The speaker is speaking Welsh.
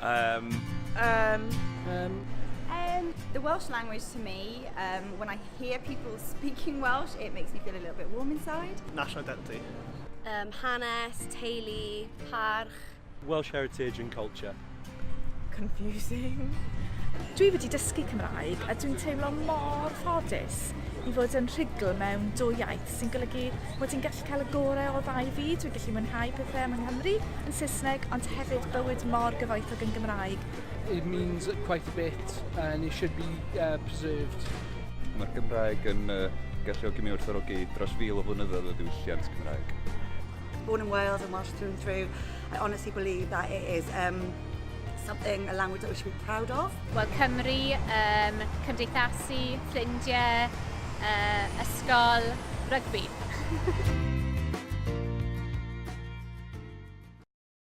Um, Um, Um, The Welsh language to me, when I hear people speaking Welsh, it makes me feel a little bit warm inside. National identity. Hanes, teulu, parch. Welsh heritage and culture. Confusing. Dwi wedi dysgu Cymraeg a dwi'n teimlo mor ffodus i fod yn rhugl mewn dwy iaith sy'n golygu mod i'n gallu cael y gorau o ddau fyd. Dwi'n gallu mwynhau pethau yng Nghymru yn Saesneg, ond hefyd bywyd mor gyfoethog yn Gymraeg. It means quite a bit and it should be preserved. Mae'r Gymraeg yn galluogi mi werthfawrogi dros 1,000 o flynyddoedd o ddiwylliant Cymraeg. Born in Wales and Welsh through and through, I honestly believe that it is something, a language that we should be proud of. Wel, Cymru, cymdeithasu, ffrindiau, ysgol, rygbi.